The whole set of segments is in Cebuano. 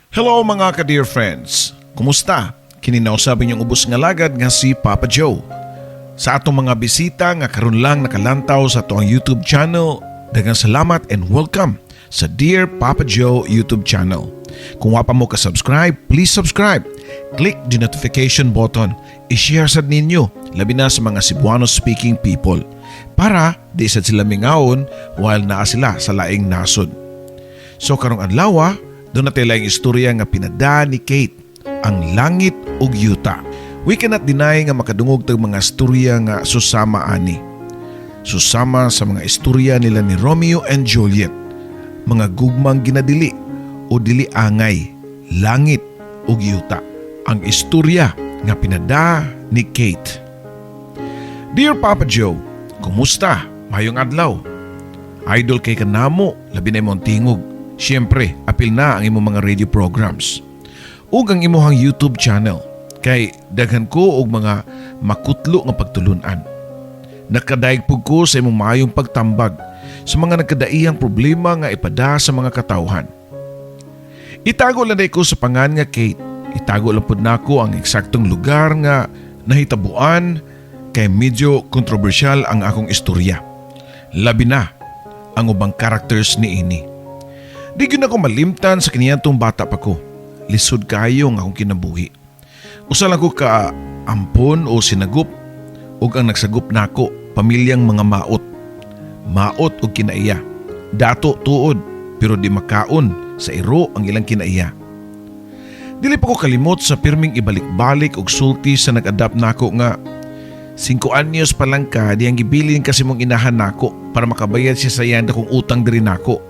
Hello, mga ka-dear friends. Kumusta? Kini na usab inyong ubos nga lagad nga si Papa Joe. Sa atong mga bisita nga karon lang nakalantaw sa atoang YouTube channel, daghang salamat and welcome sa Dear Papa Joe YouTube channel. Kung wa pa mo ka-subscribe, please subscribe. Click the notification button. I-share sad ninyo, labi na sa mga Cebuano speaking people, para di sad sila mingawon while naa sila sa laing nasod. So karong adlaw, duna tay laing istorya nga pinada ni Kate, ang langit ug yuta. We cannot deny nga makadungog tag mga istorya nga susama ani. Susama sa mga istorya nila ni Romeo and Juliet, mga gugmang ginadili o dili angay, langit ug yuta. Ang istorya nga pinada ni Kate. Dear Papa Joe, kumusta? Mayong adlaw. Idol kay kanamo, labi na imong tingog. Siyempre, apil na ang imong mga radio programs ug ang imong YouTube channel kay daghan ko og mga makutlo nga pagtulunan. Nakadayeg pug ko sa imong maayong pagtambag sa mga nagkadaiyang problema nga ipada sa mga katawhan. Itago lang ko sa pangan nga Kate. Itago lang pud nako ang eksaktong lugar nga nahitabuan kay medyo kontrobersyal ang akong istorya. Labi na ang ubang characters ni ini. Di gyud ako malimtan sa kaniadtong bata pa ko. Lisod kayo ang akong kinabuhi. Usa lang ko ka ampon o sinagup ug ang nagsagop nako pamilyang mga maot. Maot og kinaiya. Dato tuod pero di makaon sa iro ang ilang kinaiya. Dili pa ko kalimot sa pirming ibalik-balik og sulti sa nag-adapt nako nga 5 anyos pa lang ka, diyang gibilin kasi mong inahan nako para makabayad siya sa iyang dakong utang diri nako.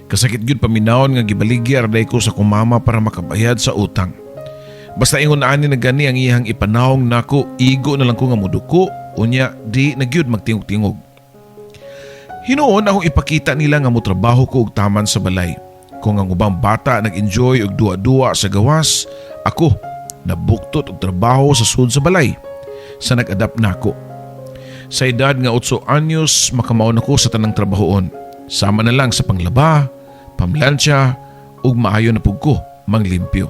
Kasakit gyud paminawon nga gibaligya ra ko sa akong mama para makabayad sa utang. Basta ingon ani na gani ang iyang ipanawong nako, igo na lang ko nga muduko, unya di na gyud magtingog-tingog. Hinuon akong ipakita nila nga motrabaho ko og taman sa balay. Kung ang ubang bata nag-enjoy og duwa-duwa sa gawas, ako nabuktot og trabaho sa sud sa balay sa nag-adapt nako. Sa edad nga 8 anyos, makamaon ako sa tanang trabahoon. Sama na lang sa panglaba, pamlansya, ug maayo na pug ko manglimpyo.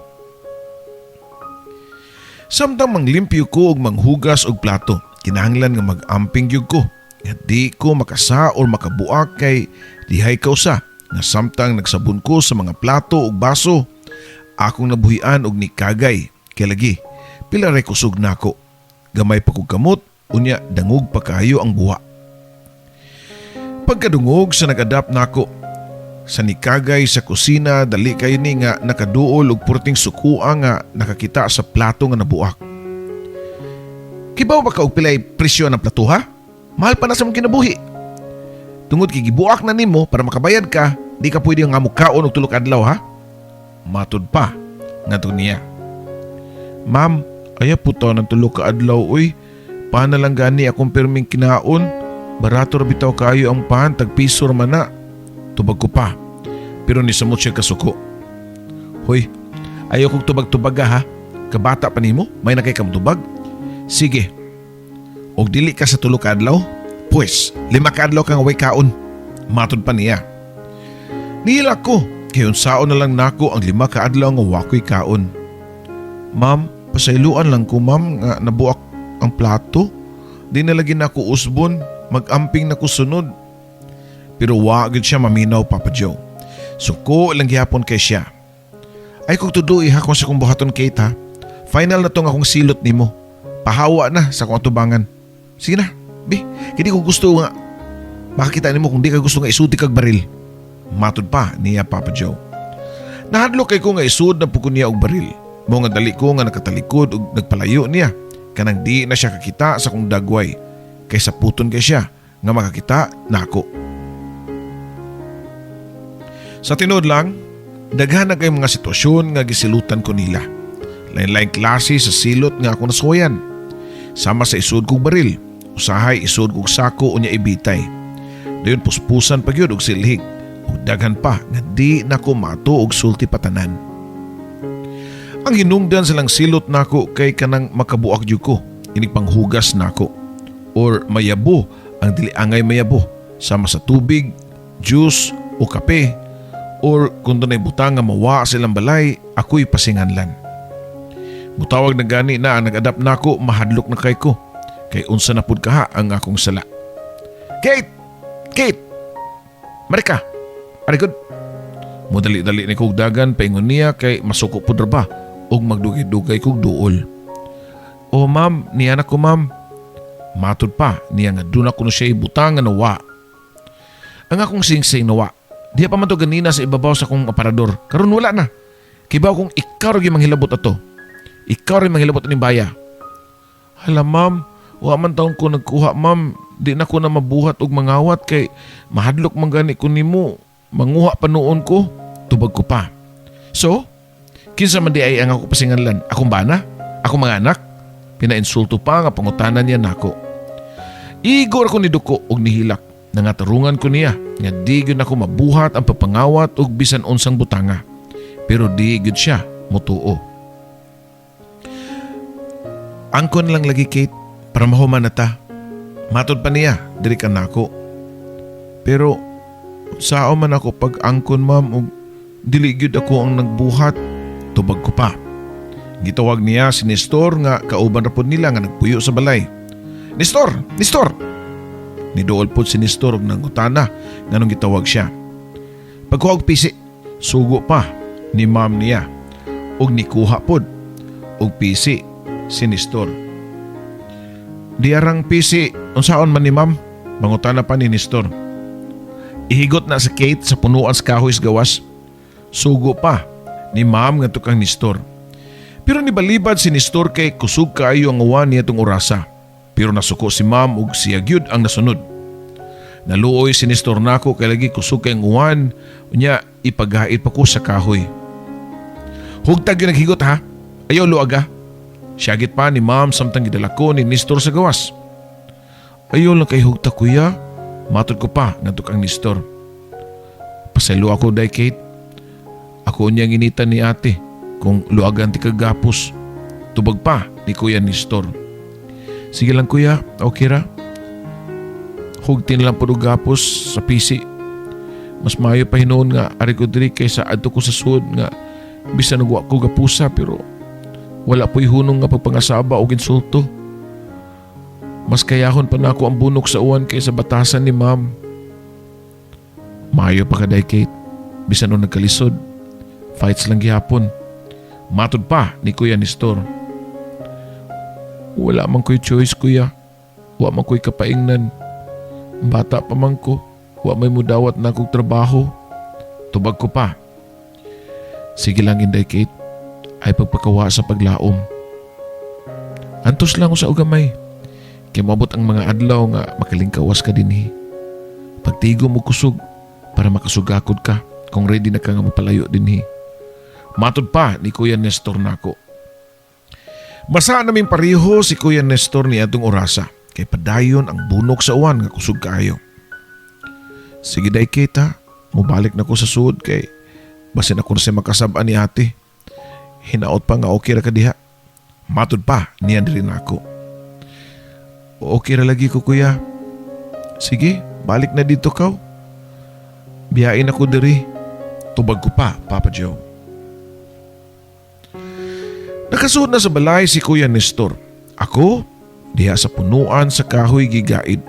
Samtang manglimpyo ko ug manghugas og plato, kinahanglan nga mag-amping gyud ko. Nga di ko makasa or makabuak kay dihay kausa nga samtang nagsabon ko sa mga plato ug baso, akong nabuhian og nikagay kay lagi pila ray kusog nako. Gamay pa kog kamot, unya dangog pa kayo ang buha. Pagkadungog sa nag-adapt nako sa nikagay sa kusina, dali kayo ni nga nakaduol og purting sukua nga nakakita sa plato nga nabuak. "Kibaw ba ka og pilay presyo ng plato, ha? Mahal pa na sa mong kinabuhi. Tungod kay gibuak na nimo para makabayad ka, di ka pwede nga mukaon og 3 ka adlaw, ha?" Matud pa ngadto niya. "Ma'am, ayaw po to ng 3 ka adlaw uy. Pan na lang gani akong pirming kinaon. Barato ra bitaw kayo ang pan, tag piso ra man na," tubag ko pa. Pero nisamot siya kasuko. "Hoy, ayaw kong tubag-tubaga, ha. Kabata pa nimo, may nakay kang tubag. Sige. Og dili ka sa 3 ka adlaw, pues 5 ka adlaw kang way kaon," Matod pa niya. Nihilak ko, kay unsaon na lang nako ang 5 ka adlaw nga wakoy kaon. "Ma'am, pasayloan lang ko, ma'am, nga nabuak ang plato. Di na lagi nako usbon, mag-amping na ko sunod." Pero wa gyud siya maminaw, Papa Joe. Suko lang gihapon kay siya. "Ayaw kog tudui ha kung sa akong buhaton, Kate, ha. Final na tong akong silot nimo. Pahawa na sa akong atubangan. Sige na, bi. Kay di ko gusto nga makakita nimo kung di ka gusto nga isudi kag baril," Matod pa niya, Papa Joe. Nahadlok kay ko nga isud na pud ko niya og baril. Mao nga dali ko nga nakatalikod ug nagpalayo niya. Kanang di na siya kakita sa akong dagway. Kay saputon kay siya nga makakita nako. Sa tinuod lang, daghan na kay mga sitwasyon nga gisilutan ko nila. Lain-lain klase sa silot nga ako nasuwayan. Sama sa isud kog baril, usahay isud kog sako unya ibitay. Dayon puspusan pa gyud og silhig ug daghan pa nga di nako mato og sulti patanan. Ang hinungdan silang silot nako kay kanang makabuak jud ko inig panghugas nako or mayabo ang dili angay mayabo sama sa tubig, juice o kape. Or kung dunay butang nga mawa sa ilang balay, ako'y pasinganlan. Mutawag na gani na ang nag-adapt nako, mahadlok na kay ko. Kay unsa na pud kaha ang akong sala. Kate! Kate! Marika! Ari gud! Mudali-dali ni kog dagan paingon niya kay masuko pud ra ba og magdugay-dugay kog duol. "Oh ma'am, niya na ko, ma'am." Matud pa niya nga duna kuno siya ibutang nga nawa. "Ang akong singsing nawa. Diha pa man to ganina sa ibabaw sa akong aparador. Karon wala na. Kibaw kong ikaw ra gyud manghilabot ato. Ikaw ra manghilabot aning baya." "Hala ma'am, wa man taon ko nagkuha, ma'am. Di na ko na mabuhat og mangawat kay mahadlok man gani ko nimo. Manguha pa nuon ko," tubag ko pa. "So, kinsa man di ay ang ako pasinganlan? Akong bana? Akong mga anak?" Pinainsulto pa nga pangutana niya nako. Igor ako ni duko og nihilak. Nangatarungan ko niya nga di gyud nako mabuhat ang pagpangawat og bisan unsang butanga. Pero di gyud siya motuo. "Angkon lang lagi, Kate, para mahuman na ta." Matod pa niya, diri ka nako. "Pero sao man ako pag angkon, ma'am, og dili gyud ako ang nagbuhat," tubag ko pa. Gitawag niya si Nestor nga kauban ra pod nila nga nagpuyo sa balay. "Nestor! Nestor!" Niduol pod si Nestor og nangutana nganong gitawag siya. "Pagkuha og pisi," sugo pa ni ma'am niya, og nikuha pod og pisi si Nestor. "Di arang pisi, unsaon man ni, ma'am?" Mangutana pa ni Nestor. "Ihigot na sa Kate sa punuan sa kahoy sa gawas," sugo pa ni ma'am ngadto kang Nestor. Pero nibalibad si Nestor kay kusog kaayo ang uwan niya tong orasa. Pero nasuko si ma'am ug siya gyud ang nasunod. Naluoy si Nestor nako kay lagi kusog kay ang uwan, unya ipagait pa ko sa kahoy. "Hugtag gyud naghigot ha. Ayaw luaga." Siyagit pa ni ma'am samtang gidala ko ni Nestor sa gawas. "Ayaw lang kay hugta, kuya," matod ko pa ngadto kang Nestor. "Pasaylo ako day, Kate. Ako unyang initan ni ate kung luagan ti kagapos," tubag pa ni Kuya Nestor. "Sige lang kuya, okay ra. Hugtin lang po gapos sa pisi. Mas maayo pa hinuon nga ari ko diri kaysa adto ko sa sud nga bisan og wa ko gapusa pero wala po'y hunong nga pagpangasaba og insulto. Mas kayahon pa nako ang bunok sa uwan kaysa batasan ni ma'am." "Maayo pa ka day, Kate. Bisan og nagkalisod. Fights lang gihapon," matod pa ni Kuya Nestor. "Wala man ko'y choice, kuya. Wa man ko'y kapaingnan. Bata pa man ko. Wa may mudawat na akong trabaho," tubag ko pa. "Sige lang inday Kate. Ay pagpakawa sa paglaom. Antos lang ko sa ugamay. Kay moabot ang mga adlaw nga makalingkawas ka dinhi. Pagtigo mo kusog para makasugakod ka kung ready na ka nga mapalayo dinhi," matod pa ni Kuya Nestor nako. Basa namin pareho si Kuya Nestor ni atong orasa kay padayon ang bunok sa uwan nga kusog kaayo. "Sige day Kate ha, mubalik na ko sa sud kay basin ako na siya makasab-an ni ate. Hinaot pa nga okay ra ka diha," matod pa niya diri nako. "Okay ra lagi ko, kuya." "Sige, balik na dito kaw. Biyain ako diri," tubag ko pa, Papa Joe. Nakasuod na sa balay si Kuya Nestor. Ako, diha sa punuan sa kahoy gigaid.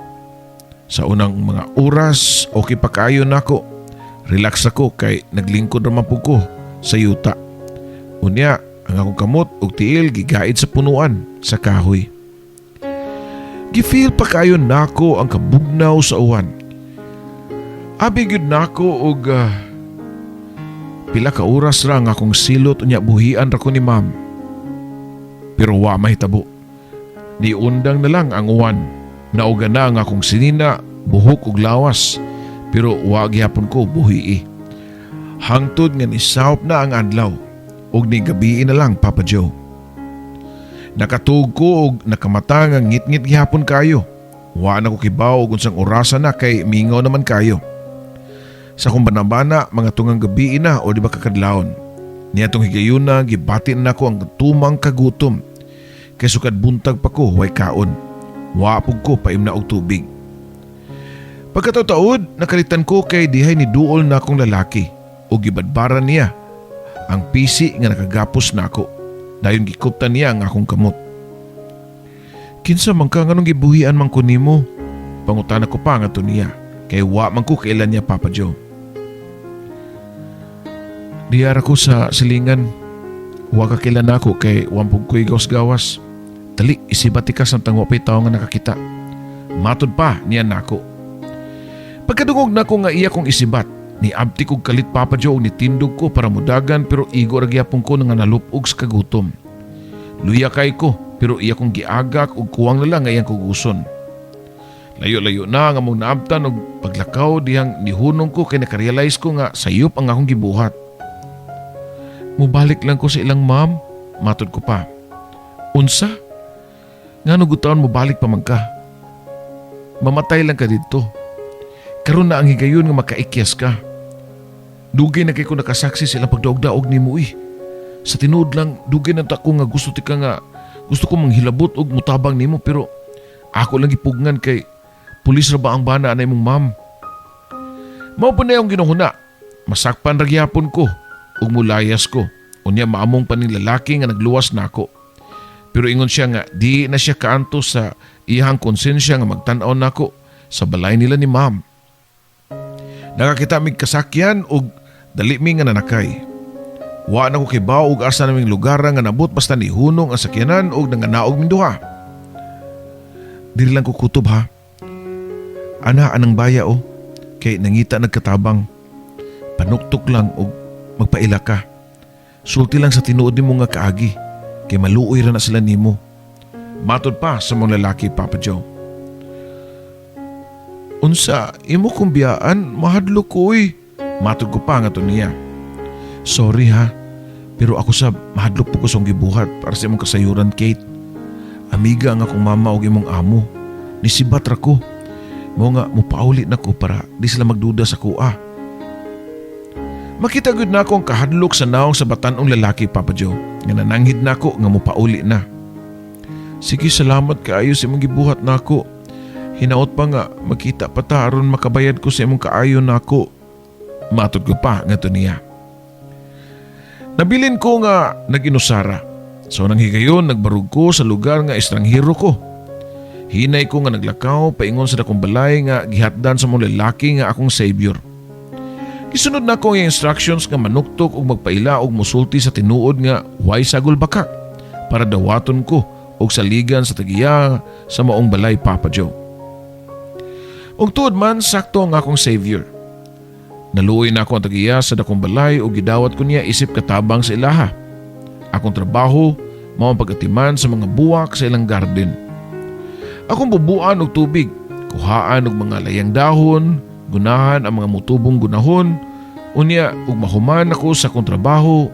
Sa unang mga oras, okay pa kaayo nako. Relax ako kay naglingkod raman po ko sa yuta. Unya, ang akong kamot ug tiil gigaid sa punuan sa kahoy. Gifeel pa kaayo nako ang kabugnaw sa uwan. Abi gyud nako og pila ka oras ra ang akong silot, unya buhian ra ko ni ma'am. Pero wa mahitabo. Niundang na lang ang uwan. Nauga na ang akong sinina, buhok ug lawas. Pero wa gihapon ko buhii. Hangtod nga nisawp na ang adlaw ug ni gabii na lang, Papa Joe. Nakatug ko og nakamata nga ngit-ngit gihapon kayo. Wa na ko kibaw og unsang orasa na kay mingaw naman kayo. Sa akong banabana, mga tungang gabii na o di ba kakadlawon. Niadtong higayuna, gibati na nako ang tumang kagutom. Kay sukad buntag pa ko, way kaon. Wa pug ko paimna og tubig. Pagkataod, nakalitan ko kay dihay ni duol na akong lalaki. Ug gibadbaran niya ang pisi nga nakagapos nako. Dayon gikuptan niya ang akong kamot. "Kinsa man ka, nganong gibuhian man ko nimo?" pangutana ko pa ngadto niya kay wa man ko kaila niya, Papa Joe. "Diara ko sa silingan. Wa ka kaila nako kay wa pud ko'y gawas-gawas. Dali, isibat ka samtang wa pa'y tao nga nakakita," matod pa niya nako. Pagkadungog nako nga iya kong isibat, niabti kog kalit, Papa Joe, ug nitindog ko para mudagan, pero igo ra gyapon ko nga nalupog sa kagutom. Luya kay ko, pero iya kong giagak ug kuwang na lang nga iyang kuguson. Layo-layo na nga among naabtan og paglakaw dihang nihunong ko kay nakarealize ko nga sayop ang akong gibuhat. "Mubalik lang ko sa ilang ma'am," matod ko pa. "Unsa? Ngano gutaon mo balik pa man ka? Mamatay lang ka didto. Karon na ang higayon nga makaikyas ka. Dugay na kay ko nakasaksi sa ilang pagdaog-daog nimo eh. Sa tinuod lang, dugay na ta ko nga gusto tika nga gusto ko manghilabot og mutabang nimo, pero ako lang gipugngan kay pulis ra ba ang bana na imong ma'am." Mao pa na yung ginuhuna. Masakpan ra gyapon ko ug mulayas ko. Unya maamong pa ning lalaki nga nagluwas nako. Pero ingon siya nga di na siya kaanto sa iyang konsensya nga magtan-aw nako sa balay nila ni ma'am. Nakakita mig kasakyan ug dali mi nga nanakay. Wa na ko kibaw og asa naming lugar nga nabot, basta nihunong ang sakyanan ug nanganaog ming duha. "Diri lang ko kutob ha. Ana anang baya o kay nangita nagkatabang. Panuktok lang og magpaila ka. Sulti lang sa tinuod nimo nga kaagi kay maluoy ra na sila nimo," matod pa sa mga lalaki, Papa Joe. "Unsa, imo kong biyaan, mahadlok ko oy," matod ko pa ngadto niya. "Sorry ha, pero ako sa mahadlok po ko sa gibuhat para sa imong kasayuran, Kate. Amiga ang akong mama og imong amo. Nisibat ra ko. Mao nga mupauli na ko para di sila magduda sa kuha." Makita gud nako ang kahadlok sa naong sa batanong lalaki, Papa Joe, nga nananghid nako nga mupauli na. "Sige, salamat kaayo sa imong gibuhat nako. Hinaot pa nga makita pa ta aron makabayad ko sa imong kaayo nako," matod ko pa ngadto niya. Nabilin ko nga nag-inusara. So nang higayon, nagbarug ko sa lugar nga estranghero ko. Hinay ko nga naglakaw paingon sa dakong balay nga gihatdan sa mga lalaki nga akong savior. Gisunod na ko ang instructions nga manuktok og magpaila og musulti sa tinuod nga way sagol bakak para dawaton ko og saligan sa tagiya sa maong balay, Papa Joe. Og tuod man, sakto ang akong savior. Naluoy na ako ang tagiya sa dakong balay ug gidawat ko niya isip katabang sa ilaha. Akong trabaho mao ang pag-atiman sa mga buwak sa ilang garden. Akong bubuan og tubig, kuhaan og mga layang dahon, gunahan ang mga mutubong gunahon, unya ug mahuman ako sa akong trabaho,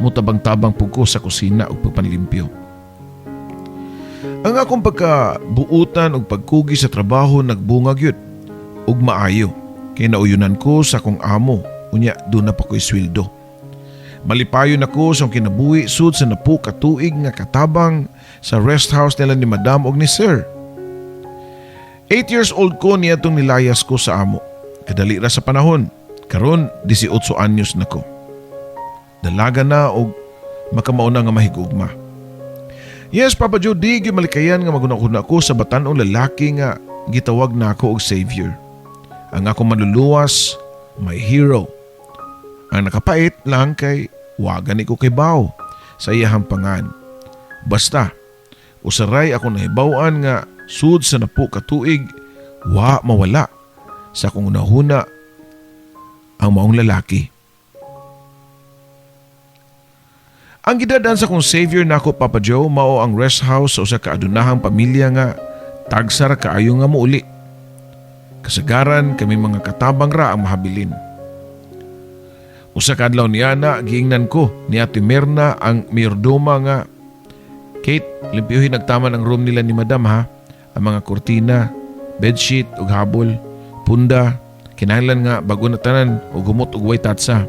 mutabang-tabang pug ko sa kusina ug pagpanlimpyo. Ang akong pagkabuutan ug pagkugi sa trabaho nagbunga gyud ug maayo kay nauyunan ko sa akong amo, unya duna pa ko'y sweldo. Malipayon ako sa akong kinabuhi sud sa napo ka tuig nga katabang sa rest house nila ni Madam og ni Sir. 8 years old ko niadtong nilayas ko sa amo. Kadali ra sa panahon. Karon 18 anyos na ko. Dalaga na og makamauna nga mahigugma. Yes, Papa Joe, di gyud malikayan nga maguna-una ko sa batan-ong lalaki nga gitawag na ako og savior. Ang akong manluluwas, my hero. Ang nakapait lang kay wa gani ko kahibaw sa iyahang pangan. Basta, usaray ako nahibaw-an nga sud sa napo ka tuig, wa mawala sa akong hunahuna ang maong lalaki. Ang gidadaan sa akong savior nako, Papa Joe, mao ang rest house sa usa ka adunahang pamilya nga tagsa ra kaayo nga mouli. Kasagaran kami mga katabang ra ang mahabilin. Usa ka adlaw niana, giingnan ko ni Ate Mirna ang mayordoma nga, "Kate, limpyuhin nagtaman ang room nila ni Madam ha. Ang mga kurtina, bedsheet ug habol, punda, kinahanglan nga bago na tanan ug humot ug way tatsa."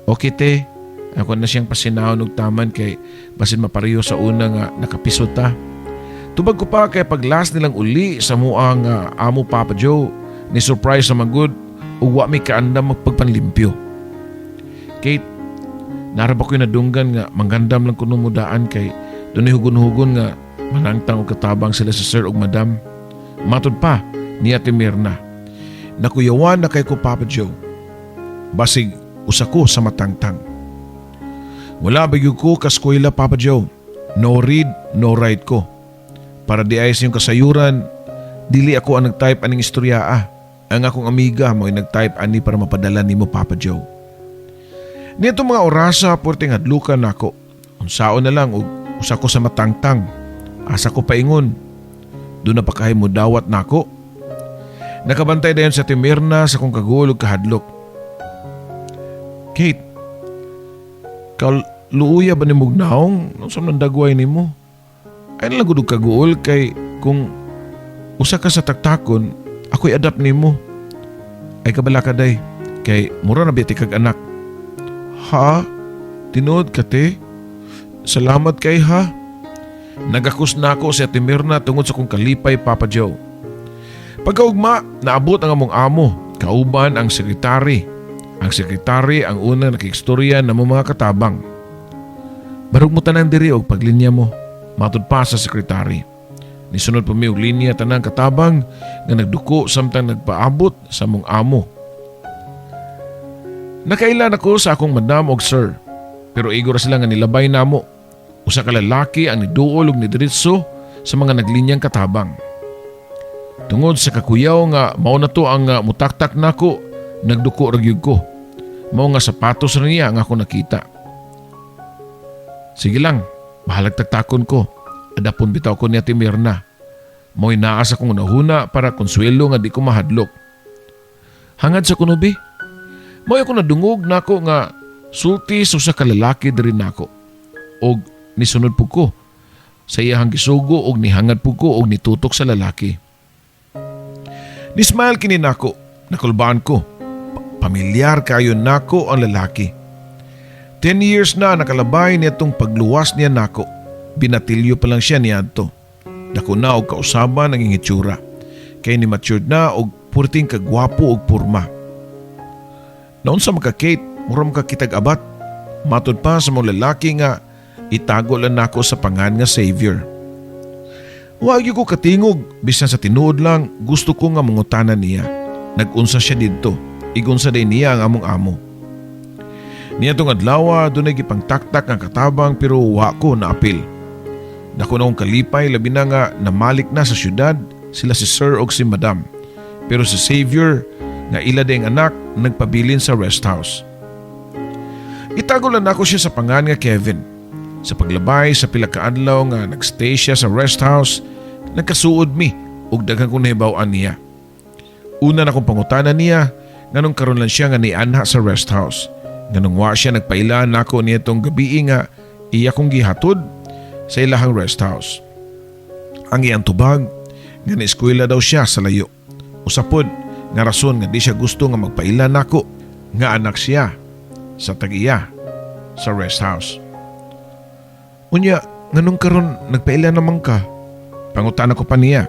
"Okay te, ako na siyang pasinahon og taman kay basin mapareho sa una nga nakapisot ta," tubag ko pa kay pag last nilang uli sa muang amo, Papa Joe, ni surprise sa magud ug wa mi kaandam magpagpanlimpyo. Kate, naa ra ba ko'y nadunggan nga manggandam lang kuno mo daan kay dunay hugon-hugon nga manangtang og katabang sila sa sir ug madam. Matod pa ni Ate Mirna. Nakuyawan na kay ko, Papa Joe. Basig usa ko sa matangtang. Wala ba gyud ko kaskwela, Papa Joe. No read, no write ko. Para diay sa inyong kasayuran, dili ako ang nag-type aning istorya ah. Ang akong amiga mo'y nag-type ani para mapadala nimo, Papa Joe. Niadtong mga orasa, puwerteng hadlukan nako. Unsaon na lang og usa ko sa matangtang. Asa ko paingon? Duna pa kahay mudawat nako. Nakabantay dayon si Ate Mirna sa akong kaguol ug kahadlok. Kate, kaluoya ba nimog naong? Unsa man dagway nimo? Ay na lang gud og kaguol kay kung usa ka sa taktakon, ako'y adapt nimo. Ay kabalaka day, kay mura na biya tikag anak. Ha? Tinuod ka te? Salamat kay ha. Nagakos nako si Ate Mirna tungod sa kong kalipay, Papa Joe. Pagkaugma, naabot ang among amo, kauban ang sekretary. Ang sekretary ang unang nakigstorya namo mga katabang. Barog mo tanan diri og paglinya mo, matud pa sa sekretary. Nisunod pa mi og linya tanang katabang nga nagduko samtang nagpaabot sa among amo. Nakaila nako sa akong madam og sir, pero igo ra sila nga nilabay namo. Usa ka lalaki ang niduol og nidiretso sa mga naglinyang katabang. Tungod sa kakuyaw nga mao na to ang mutaktak nako, nagduko ra gyud ko. Mao nga sapatos ra niya ang ako nakita. Sige lang, bahalag taktakon ko. Adapon bitaw ko ni Ate Mirna. Mo'y naa sa akong hunahuna para konsuelo nga di ko mahadlok. Hangad sa kunubi. Mo'y ako nadungog nako nga sulti sa usa ka lalaki diri nako. Og nisunod pud ko sa iyahang gisugo og nihangad pud ko og nitutok sa lalaki. Ni-smile kini nako, nakulbaan ko. Pamilyar kayo nako ang lalaki. 10 years na nakalabay niadtong pagluwas niya nako. Binatilyo pa lang siya niadto. Dako na og kausaban ang itsura. Kay ni matured na og purting kagwapo og purma. Naunsa man ka, Kate, mura man ka kitag abat. Matod pa sa mga lalaki nga itago lang nako sa pangan nga Xavier. Wa gyud ko katingog, bisan sa tinuod lang gusto ko nga mangutana niya. Nag-unsa siya didto. Igunsa din niya ang among amo. Niadtong adlaw, dunay gipangtaktak ang katabang pero wa ko naapil. Dako na akong kalipay, labi na nga namalik na sa syudad sila si Sir og si Madam. Pero si Xavier nga ila ding anak nagpabilin sa rest house. Itago lang nako siya sa pangan nga Kevin. Sa paglabay sa pila ka adlaw nga nagstay siya sa rest house, nagkasuod mi ug daghan kong nahibaw-an niya. Una na akong pangutana niya nganong karon lang siya nga nianha sa rest house. Nganong wa siya nagpaila nako niadtong gabii nga iya kong gihatod sa ilahang rest house. Ang iyang tubag nga ni-eskwela daw siya sa layo. Usa pod nga rason nga di siya gusto nga magpaila nako nga anak siya sa tag-iya sa rest house. Unya, nganong karon nagpaila naman ka? Pangutana ko pa niya.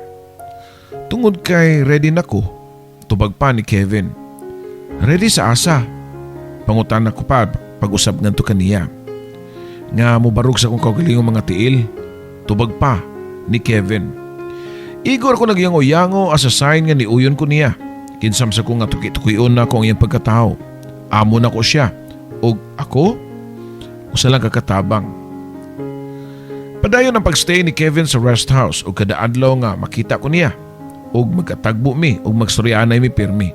Tungod kay ready na ko, tubag pa ni Kevin. Ready sa asa? Pangutana ko pa pag-usab ngadto kaniya. Nga mobarog sa akong kaugalingong mga tiil, tubag pa ni Kevin. Igor ko nagyango-yango as a sign nga niuyon ko niya. Kinsam sa ko nga tuki-tukion nako ang iyang pagkatao. Amo na ko siya. Og ako, usa lang kakatabang. Padayon ang pagstay ni Kevin sa rest house ug kada adlaw nga makita ko niya ug magkatagbo mi ug magstoryanay mi pirmi.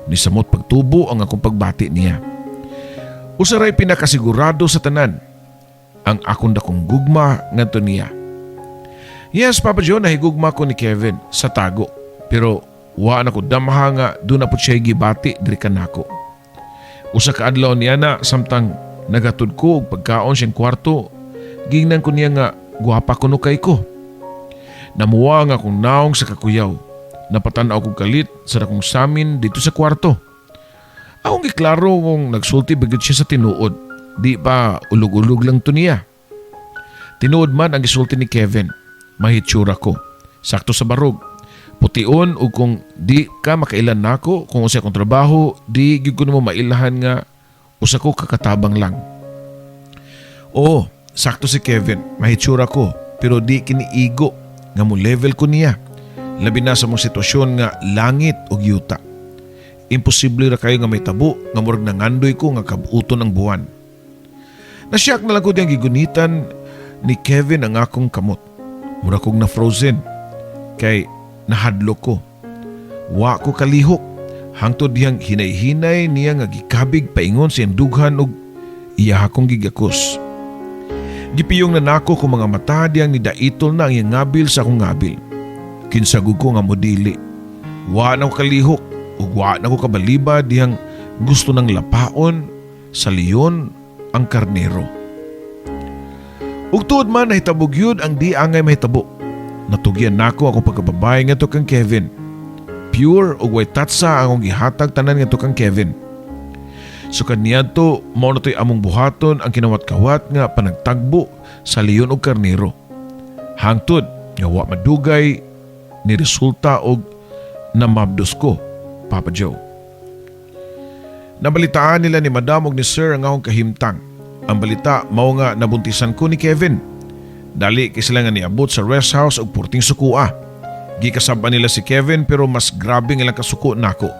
Nisamot pagtubo ang akong pagbati niya. Usa ray pinakasigurado sa tanan ang akong dakong gugma ngadto niya. Yes, Papa Joe, nahigugma ko ni Kevin sa tago. Pero wa na ko damha nga duna pod siya gibati diri kanako. Usa ka adlaw niya na samtang nagatud ko og pagkaon siyang kwarto, gingnan ko niya nga gwapa kuno kay ko. Namuwa nga akong naong sa kakuyaw. Napatan-aw kong kalit sa dakong samin didto sa kwarto. Akong giklaro kung nagsulti ba gyud siya sa tinuod. Di ba ulog-ulog lang to niya. Tinuod man ang gisulti ni Kevin. Mahitsura ko. Sakto sa barog. Pution ug kung di ka makailan nako kung unsay akong trabaho, di gyud ko nimo mailahan nga Usa ko kakatabang lang. Oo, sakto si Kevin, mahitsura ko, pero di kini igo nga mo level ko niya. Labi na sa mong sitwasyon nga langit ug yuta. Imposible ra kayo nga may tabo nga murag nangandoy ko nga kabuton ang buwan. Nasyak na lang ko diyang gigunitan ni Kevin ang akong kamot. Mura kong na frozen kay nahadlok ko. Wa ko kalihok hangtod diyang hinay-hinay niya nga gikabig paingon sa iyang dughan ug iya akong gigakos. Gipiyong na nako kung mga mata diyang nidaitol na ang iyang ngabil sa akong ngabil. Kinsagog ko nga modili. Wa na ko kalihok ug wa na ko kabaliba diyang gusto ng lapaon sa leon ang karnero. Ug tuod man nahitabo gyud ang di angay mahitabo. Natugyan nako akong pagkababae ngadto kang Kevin. Pure ug way tatsa ang akong gihatag tanan ngadto kang Kevin. Sukad niadto, mao na to'y among buhaton ang kinawat-kawat nga panagtagbo sa leon ug karnero. Hangtod nga wa madugay ni resulta og namabdos ko, Papa Joe. Nabalitaan nila ni Madam ug ni Sir ang akong kahimtang. Ang balita mao nga nabuntisan ko ni Kevin. Dali kay sila nga niabot sa rest house og purting sukua. Gikasab-an nila si Kevin pero mas grabe nga ilang kasuko nako.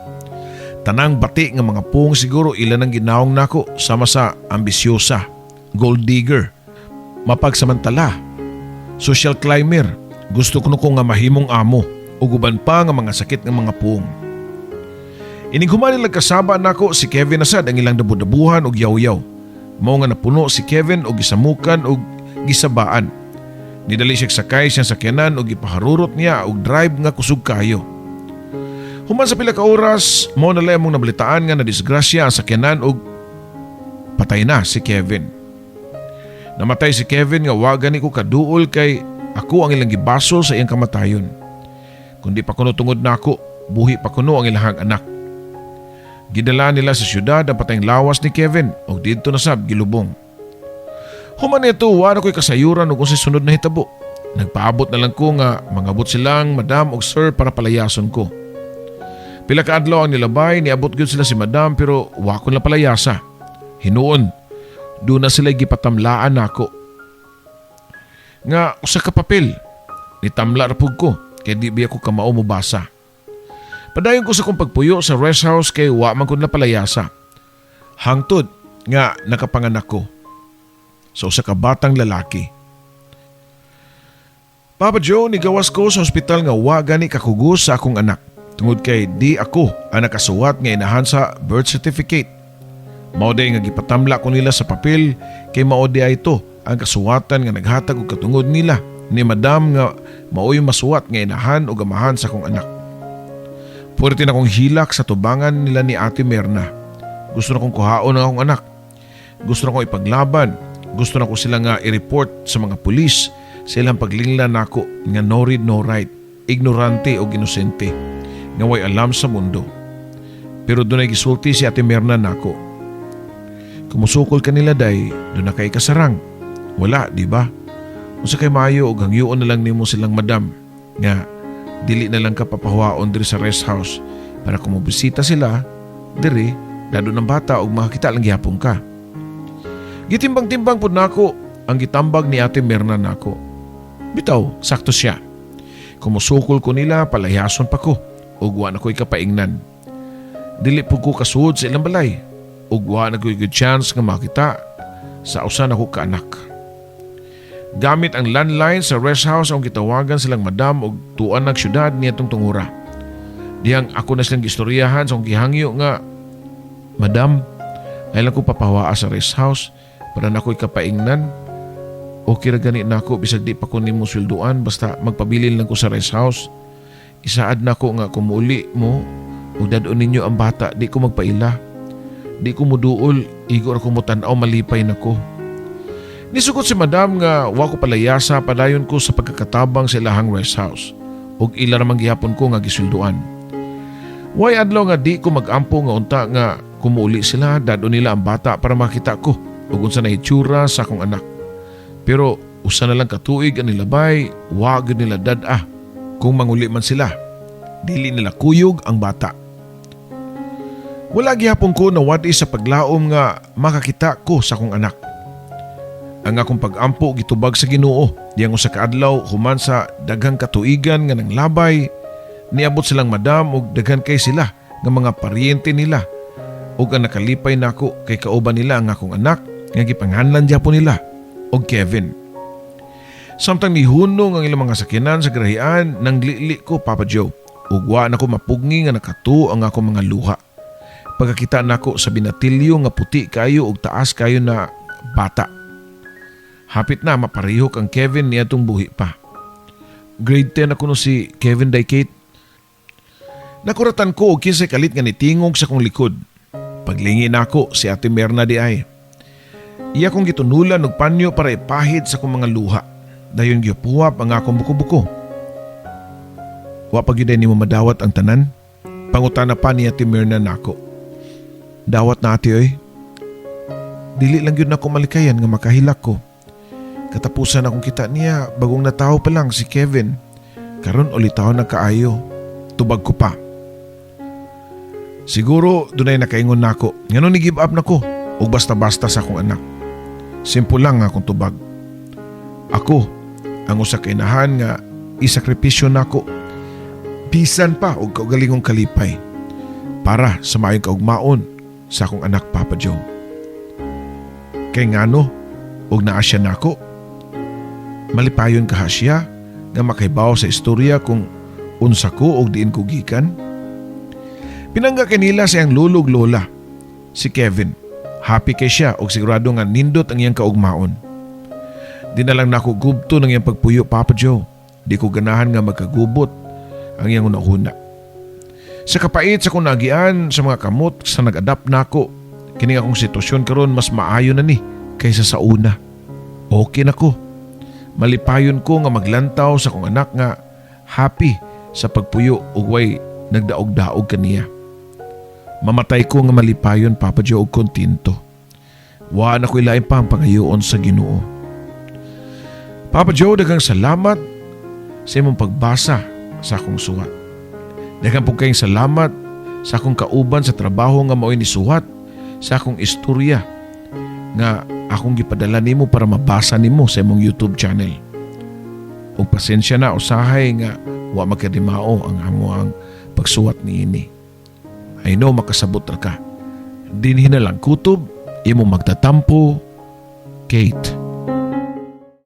Tanang bati nga mga pung siguro ilan ang ginawong nako sama sa ambisyosa, gold digger, mapagsamantala, social climber, gusto kuno ko nga mahimong amo ug uban pa nga mga sakit nga mga puong. Inig human nila kasaba nako, si Kevin na sad ang ilang dabu-dabuhan og yaw-yaw. Mao nga napuno si Kevin og gisamukan og gisabaan. Nidali siya sakay siyang sakyanan og gipaharurot niya og drive nga kusog kayo. Human sa pila ka oras, mao na lang among nabalitaan nga nadisgrasya ang sakyanan og patay na si Kevin. Namatay si Kevin nga wa gani ko kaduol kay ako ang ilang gibasol sa iyang kamatayon. Kundi pa kuno tungod nako, buhi pa kuno ang ilahang anak. Gidala nila sa syudad ang patayng lawas ni Kevin ug didto na sab gilubong. Human nito, wa na ko'y kasayuran ug unsay sunod na hitabo. Nagpaabot na lang ko nga mangabot silang madam og sir para palayason ko. Pila ka adlaw ang nilabay, niabot gyud sila si madam pero wa ko na palayasa. Hinuon, duna sila gipatamlaan nako nga usa ka papel. Nitamla ra pud ko kay di biya ko kamao mobasa. Padayon ko sa kong pagpuyo sa rest house kay wa man ko na palayasa. Hangtod nga nakapanganak ko sa usa ka batang lalaki. Papa Joe, nigawas ko sa ospital nga wa gani kakugos sa akong anak. Tungod kay di ako ang nakasuwat nga inahan sa birth certificate. Mao day nga gipatamla ko nila sa papel kay mao di ay ito ang kasuwatan nga naghatag og katungod nila ni madam nga maoy masuwat nga inahan o gamahan sa akong anak. Puwerte na akong hilak sa tubangan nila ni Ate Merna. Gusto na kong kuhaon ang akong anak. Gusto na kong ipaglaban. Gusto na ko sila nga i-report sa mga pulis sa ilang paglingla nako nga no read no write, ignorante o inosente, nga way alam sa mundo. Pero dunay gisulti si Ate Merna nako. "Kumusukol ka nila day, duna kay kasarang. Wala, di ba? Unsa kay maayo og hangyoon na lang nimo silang madam nga dili na lang ka papahuwaon diri sa rest house para kung mobisita sila diri, dad-on ang bata og makakita lang gihapon ka." Gitimbang-timbang pud nako ang gitambag ni Ate Mirna nako. Bitaw, sakto siya. Kumusukol ko nila, palayason pa ko ug wa na ko'y kapaingnan. Dili pud ko kasuod sa ilang balay ug wa na ko'y good chance nga makita sa usa nako ka anak. Gamit ang landline sa rest house ang gitawagan silang madam og tuan nag syudad niadtong tungura. Dihang ako na silang gistoryahan sa akong gihangyo nga, "Madam, ay lang ko papahawaa sa rest house para nako'y kapaingnan. Okay ra gani nako bisag di pa ko nimo swelduan, basta magpabilin lang ko sa rest house. Isaad nako nga kung muuli mo ug dad-on ninyo ang bata, di ko magpaila. Di ko muduol, igo ra ko motan-aw, malipay nako." Nisugot si madam nga wa ko palayasa, padayon ko sa pagkakatabang sa ilahang rest house ug ila ramang gihapon ko nga giswelduan. Way adlaw nga di ko magampo nga unta nga kumuuli sila, dad-on nila ang bata para makita ko ug unsa na hitsura sa akong anak. Pero usa na lang ka tuig ang nilabay, wa gyud nila dad-a. Kung manguli man sila, dili nila kuyog ang bata. Wala gihapon ko nawad-i sa paglaom nga makakita ko sa akong anak. Ang akong pag-ampo gitubag sa Ginoo diyang usa ka adlaw human sa daghang katuigan nga nanglabay, niabot silang madam og daghan kay sila nga mga paryente nila, ug ang nakalipay nako kay kauban nila ang akong anak nga gipanganlan gyapon nila og Kevin. Samtang nihunong ang ilang mga sakyanan sa garahean, nanglili ko, Papa Joe, ug wa nako mapugni nga nakatuo ang akong mga luha pagkakita nako sa binatilyo nga puti kayo ug taas kayo na bata. Hapit na mapareho kang Kevin niadtong buhi pa. Grade 10 ako no si Kevin day, Kate. Nakuratan ko og kinsay kalit nga nitingog sa kong likod. Paglingi nako, si Ate Merna diay. Iya kong gitunulan og panyo para ipahid sa akong mga luha. Dayon gipuwap ang akong buko-buko. "Wa pa gyud nimo madawat ang tanan?" pangutana pa ni Ate Mirna nako. "Dawat na, ate oy. Dili lang gyud nako malikayan nga makahilak ko. Katapusan akong kita niya, bagong natawo pa lang si Kevin. Karon ulitaw na kaayo," tubag ko pa. Siguro dunay nakaingon nako ngano ni give up nako og basta-basta sa akong anak. Simple lang ang akong tubag. Ako ang usa ka inahan nga isakripisyo nako bisan pa og kaugalingong kalipay para sa maayong kaugmaon sa akong anak, Papa Joe. Kay ngano og naa siya nako, malipayon kaha siya nga makahibaw sa istorya kung unsa ko og diin ko gikan. Pinangga kanila sa iyang lolo ug lola si Kevin. Happy kay siya og sigurado nga nindot ang iyang kaugmaon. Di na lang nako gubto ng iyang pagpuyo, Papa Joe. Di ko ganahan nga magkagubot ang iyang hunahuna. Sa kapait sa akong naagian sa mga kamot sa nag-adapt nako, kini akong sitwasyon karon mas maayo na ni kaysa sa una. Okay na ko. Malipayon ko nga maglantaw sa akong anak nga happy sa pagpuyo ug way nagdaog-daog kaniya. Mamatay ko nga malipayon, Papa Joe, og kontento. Wa na ko ilain pa ang pangayoon sa Ginoo. Papa Joe, daghang salamat sa imong pagbasa sa akong suwat. Daghang pud kayong salamat sa akong kauban sa trabaho nga mao'y nisuwat sa akong istorya nga akong gipadala nimo para mabasa nimo sa imong YouTube channel. Ug pasensya na usahay nga wa magkadimao ang amoang pagsuwat niini. I know makasabot ra ka. Dinhi na lang kutob, imong magtatampo, Kate.